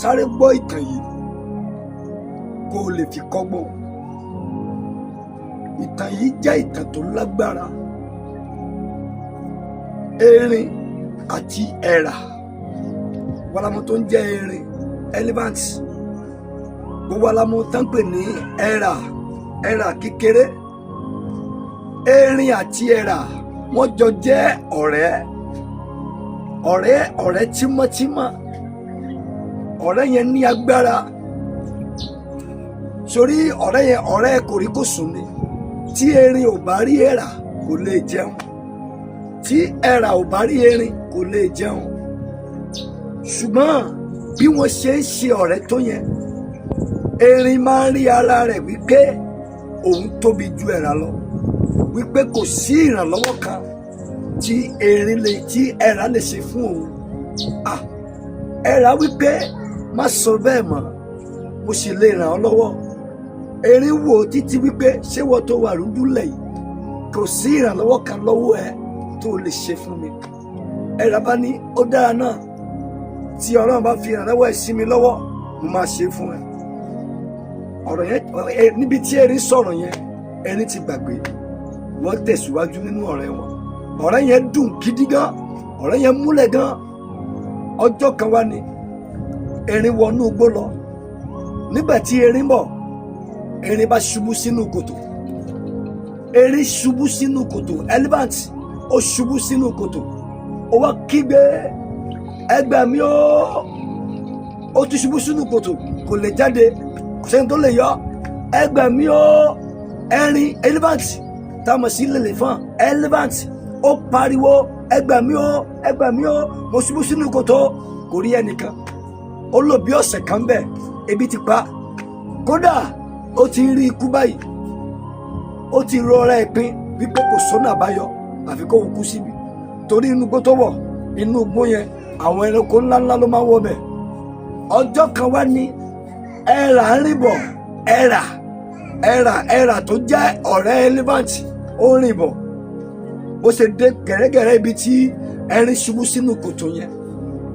Sáré gbọ́ ìtàn yìí kó o lè fi kọ́gbọ́n. Ìtàn yìí jẹ́ ìtàn tó lágbára. Erin àti ẹ̀rà wàlámù tó ń jẹ́ erin, elephant. Gbogbo alamọ tó ń pè ní ẹ̀rà, ẹ̀rà kékeré. Erin àti ẹ̀rà, wọ́n jọ jẹ́ ọ̀rẹ́, ọ̀rẹ́, ọ̀rẹ́ tímọ́tímọ́. Ọ̀rẹ́ yẹn ní agbára sórí ọ̀rẹ́ yẹn. Ọ̀rẹ́ kòríkòsùn ni. Tí erin ò bá rí ẹ̀rà, kò lè jẹun. Tí ẹ̀rà ò bá rí erin, kò lè jẹun. Ṣùgbọ́n bí wọ́n ṣe ń ṣe ọ̀rẹ́ tó yẹn, erin máa ń rí ara rẹ̀ wípé òun tóbi ju ẹ̀rà lọ, wípé kò sí ìrànlọ́wọ́ kan tí erin lè tí ẹ̀rà lè ṣe fún òun. Ah, ẹ̀rà wípé, "Má sọ bẹ́ẹ̀ mọ́, mo sì lè ràn ọ́ lọ́wọ́." Erin wò títí wípé, "Ṣé wọ́n tó wà rúdúlẹ̀ yìí, kò sí ìrànlọ́wọ́ kan lọ́wọ́ ẹ tó lè ṣe fún mi?" Ẹ̀rà bá ní, "Ó dára náà, tí Ọlọ́run bá fi ìrànlọ́wọ́ ẹ̀ sí mi lọ́wọ́, mo máa ṣe fún ẹ." Ọ̀rọ̀ yẹn, níbi tí erin sọ̀rọ̀ yẹn, erin ti gbàgbé. Wọ́n tẹ̀síwájú nínú ọ̀rẹ́ wọn. Ọ̀rẹ́ yẹn dùn gidi gan, ọ̀rẹ́ yẹn múlẹ̀ gan. Ọjọ́ kan wá ní erin wọnú igbó lọ. Nígbà tí erin bọ̀, erin bá ṣubú sínú kòtò. Erin ṣubú sínú kòtò, elephant, ó ṣubú sínú kòtò. Ó wá kígbe, "Ẹ gbà mí o!" Ó ti ṣubú sínú kòtò, kò lè jáde, kò sẹ́ni tó lè yọ. "Ẹ gbà mí o!" Erin, elephant, tá a mọ̀ sí lèlèfọ́n, elephant, ó pariwo, "Ẹ gbà mí o, ẹ gbà mí o, mo ṣubú sínú kòtò." Kò rí ẹnìkan. Ó lò bí ọ̀sẹ̀ kan bẹ́ẹ̀. Ebi ti pa, kódà ó ti ń rí ikú báyìí. Ó ti rọra ẹ̀ pin wípé kò sọ́nà àbáyọ àfi kó kú síbi, torí inú igbó tó wọ̀, inú igbó yẹn, àwọn ẹranko ńláńlá ló máa ń wọ̀ bẹ̀. Ọjọ́ kan wá ní ẹ̀rà ń rìn bọ̀. Ẹ̀rà, ẹ̀rà, ẹ̀rà tó jẹ́ ọ̀rẹ́ elephant, ó rìn bọ̀. Bó ṣe dé gẹ̀rẹ́gẹ̀rẹ́ ibi tí erin ṣubú sínú kòtò yẹn,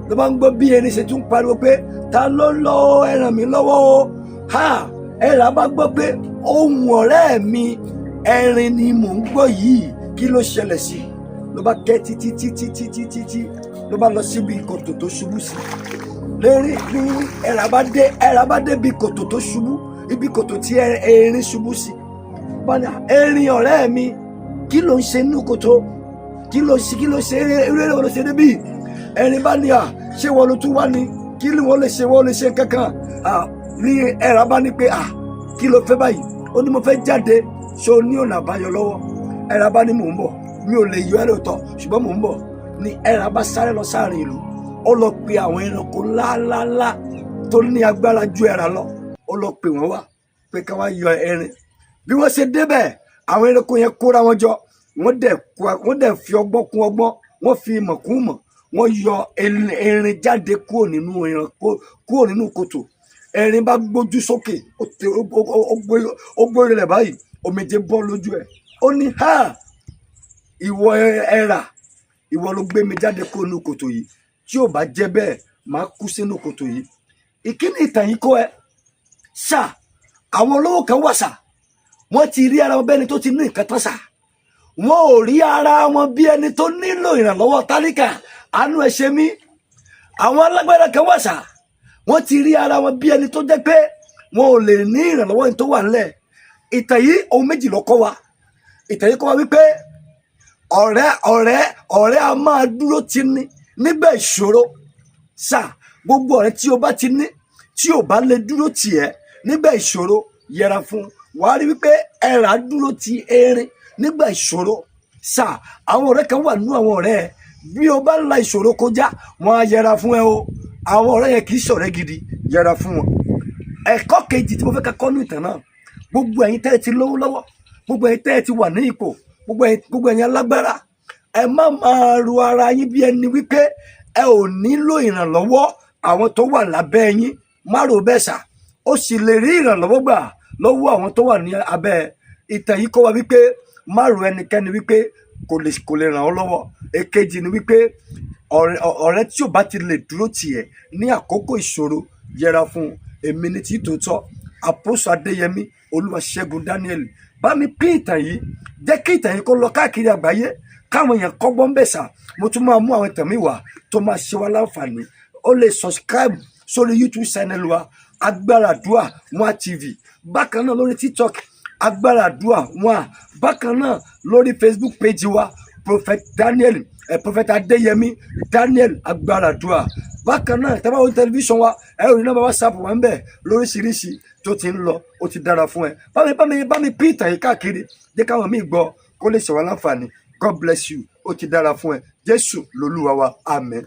ló bá ń gbọ́ bí erin ṣe tún pariwo pé, "Ta ló lọ ẹ ràn mí lọ́wọ́ o?" Ha, ẹ̀rà bá gbọ́ pé ohùn ọ̀rẹ́ mi erin ni mò ń gbọ́ yìí, kí ló ṣẹlẹ̀ sí? Ló bá kẹ́ títí títí títí títí, ló bá lọ síbi kòtò tó ṣubú sí. Lérí ní ẹ̀rà bá dé, ẹ̀rà bá dé bí kòtò tó ṣubú, ibi kòtò tí erin ṣubú sí. Bọ́dà, "Erin ọ̀rẹ́ mi, kí ló ń ṣe nínú kòtò? Kí ló ṣe? Kí ló ṣe? Eré eré wo ló ṣe débí?" Erin bá ní, "À, ṣé wọ́n ló tún wá ní? Kí ni wọ́n lè ṣe? Wọ́n lè ṣe kankan?" À ní ẹ̀rà bá ní pé, "À, kí ló fẹ́ báyìí?" Ó ní, "Mo fẹ́ jáde, ṣé o ní ọ̀nà àbáyọ lọ́wọ́?" Ẹ̀rà bá ní, "Mò ń bọ̀. Mi ò lè yọ ẹ́ lóòótọ́, ṣùgbọ́n mò ń bọ̀." Ní ẹ̀rà bá sáré lọ sáàrin ìlú, ó lọ pe àwọn ẹranko ńláńláńlá tó ní agbára ju ẹ̀rà lọ. Ó lọ pè wọ́n wá pé ká wá yọ erin. Bí wọ́n ṣe débẹ̀, àwọn ẹranko yẹn kóra wọn jọ. Wọ́n dẹ̀ fi ọgbọ́n kún ọgbọ́n, wọ́n fi ìmọ̀ kún ìmọ̀. Wọ́n yọ erin jáde kúrò nínú ẹranko, kúrò nínú kòtò. Erin bá gbójú sókè, ó gbórí rẹ̀ báyìí, omijé bọ́ lójú ẹ̀. Ó ní, "Ha, ìwọ ẹ̀rà, ìwọ ló gbé mi jáde kúrò nínú kòtò yìí. Tí ò bá jẹ́ bẹ́ẹ̀, máa kú sínú kòtò yìí." Ìkíni ìtàn yìí kọ́ ẹ ṣá. Àwọn olówó kan wà ṣá, wọ́n ti rí ara wọn bẹ́ni tó ti ní nǹkan tán ṣá. Wọn ò rí ara wọn bí ẹni tó nílò ìrànlọ́wọ́ tálíkà. Àánú ẹ ṣe mí. Àwọn alágbára kan wà ṣá, wọ́n ti rí ara wọn bí ẹni tó jẹ́ pé wọn ò lè ní ìrànlọ́wọ́ ẹni tó wà nílẹ̀. Ìtàn yìí, ohun méjì ló kọ́ wa. Ìtàn yìí kọ́ wa wípé ọ̀rẹ́, ọ̀rẹ́, ọ̀rẹ́ a máa dúró ti ní nígbà ìṣòro ṣá. Gbogbo ọ̀rẹ́ tí o bá ti ní, tí o bá lè dúró tì ẹ́ nígbà ìṣòro, yẹra fún. Wàá rí wípé ẹ̀rà dúró ti erin nígbà ìṣòro ṣá. Àwọn ọ̀rẹ́ kan wà nínú àwọn ọ̀rẹ́ ẹ, bí o bá ń la ìṣòro kọjá, wọn á yẹra fún ẹ o. Àwọn ọ̀rẹ́ yẹn kì í ṣọ̀rẹ́ gidi, yẹra fún wọn. Ẹ̀kọ́ kejì tí mo fẹ́ ká kọ́ ní ìtàn náà, gbogbo ẹ̀yin tẹ́ ẹ ti lówó lọ́wọ́, gbogbo ẹ̀yin tẹ́ ẹ ti wà ní ipò, gbogbo ẹ̀yin alágbára, ẹ má máa ro ara yín bí ẹni wípé ẹ ò nílò ìrànlọ́wọ́ àwọn tó wà lábẹ́ yín. Má rò bẹ́ẹ̀ sà. Ó sì lè rí ìrànlọ́wọ́ gbà lọ́wọ́ àwọn tó wà ní abẹ́. Ìtàn yìí kọ́ wa wípé má ro ẹnikẹ́ni wípé kò lè ràn ọ́ lọ́wọ́. Èkejì ni wípé ọ̀rẹ́ tí ò bá ti lè dúró tì ẹ́ ní àkókò ìṣòro, Yẹra fún. Èmi ní tí tòótọ́, Apostle Adéyẹmí Olúwaṣẹ́gun Daniel. Bá mi pín ìtàn yìí, jẹ́ kí ìtàn yìí kó lọ káàkiri àgbáyé, káwọn èèyàn kọ́gbọ́n bẹ̀ sà. Mo tún máa mú àwọn ìtàn mi wá tó máa ṣe wá láǹfààní. Ó lè subscribe sórí YouTube channel wa, Agbára Àdúrà One TV. Bákan náà lórí TikTok, Agbára Àdúrà One. Bákan náà lórí Facebook page wa, Prophet Daniel, Prophet Adéyẹmí Daniel Agbára Àdúrà. Bákan náà, tẹ́ bá wo tẹlifíṣàn wa, ẹ ò ní nọ́mbà WhatsApp wa ń bẹ lóríṣiríṣi tó ti ń lọ. Ó ti dára fún ẹ. Bá mi pín ìtàn yìí káàkiri, jẹ́ káwọn míì gbọ́, kó lè ṣe wá láǹfààní. God bless you. Ó ti dára fún ẹ. Jésù lolúwa wa. Àmín.